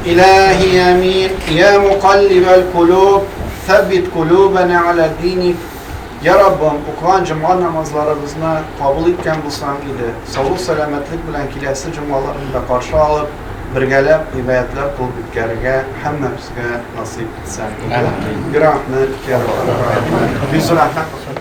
إلهي آمين يا مقلب القلوب ثبت قلوبنا على دينك. Я Раббым, укыган җомга намазларыбызны кабул иткән булсаң иде, саулык-сәламәтлек белән киләсе җомгаларны да каршы алып, бергәләп гыйбадәтләр кылып үткәрергә һәммәбезгә насыйп итсәң иде. Бирахмәт, я Раббым. Бик зур рәхмәт.